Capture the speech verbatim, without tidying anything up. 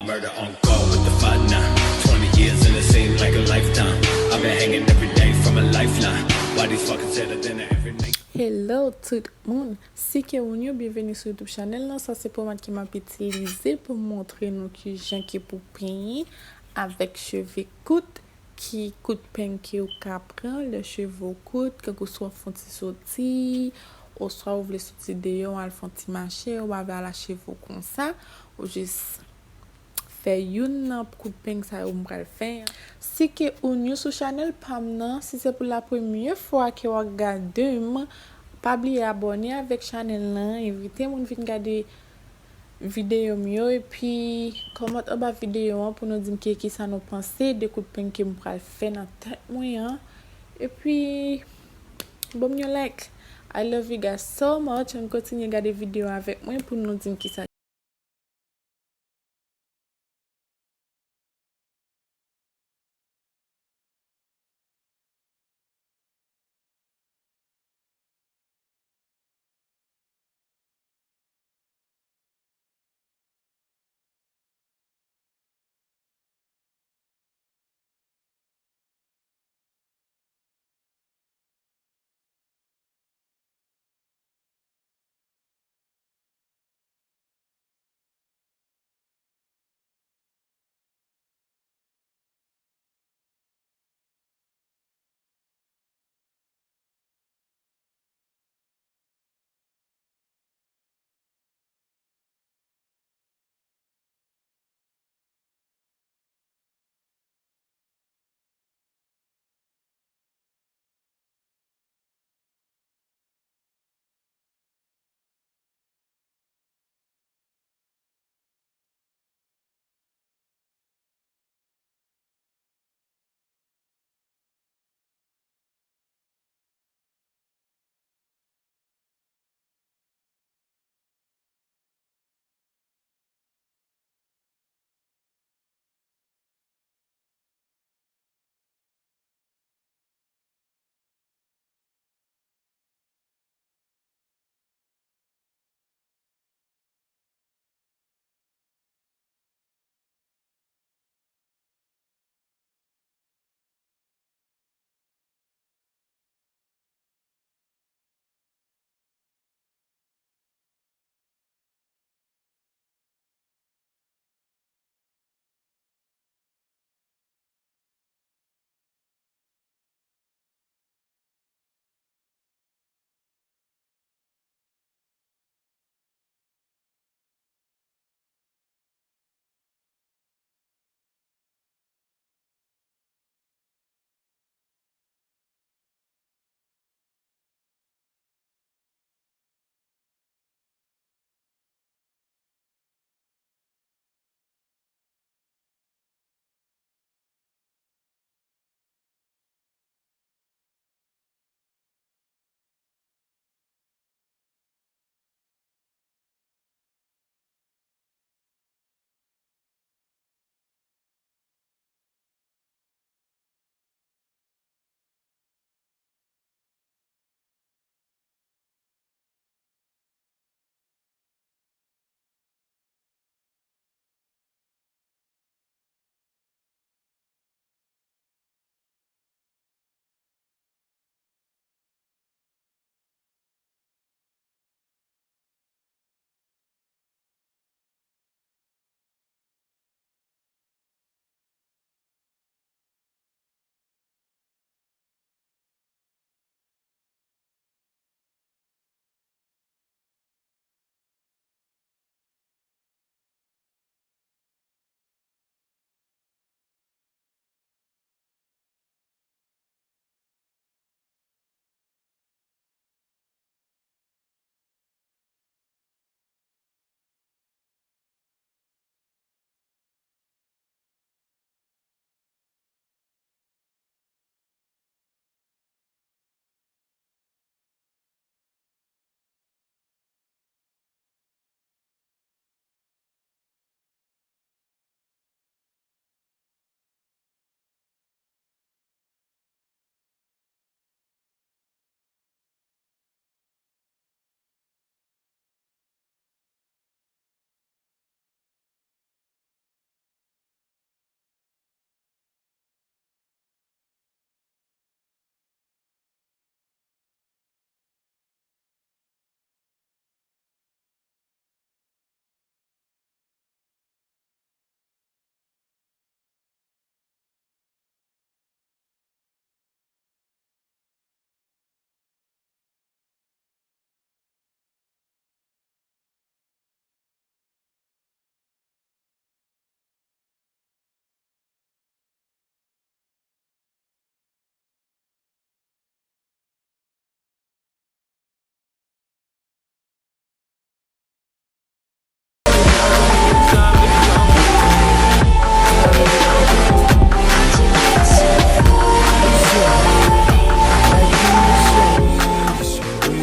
Murder on call with the five nine. Twenty years and it seems like a lifetime. I've been hanging every day from a lifeline. Why these fuckers dead than every nigga? Hello tout moun. Si ke ou new, byenveni sou YouTube channel lan. Sa se pomad ke m ap itilize pou montre nou kijan ke pou penyen avèk cheve kout, ki kout peng ke ou ka pran lè cheve w kout, kankou swa w fè yon ti soti, oswa ou vle soti deyò, al fè yon ti mache, ou pa vle al ak cheve w konsa, ou jis fè youn nan kout peng sa yo m pral fè an. Si ke ou new sou channel pa m nan, si se pou la premye fwa ke w ap gade m, pa bliye abòne avèk channel lan, envite moun vin gade videyo m yo, epi kòmante anba videyo an pou nou di m ke kisa nou panse de kout peng ke m pral fè nan tèt mwen an. Epi, ban m yon like. I love you guys so much. Ann kontinye gade videyo avèk mwen pou nou di m kisa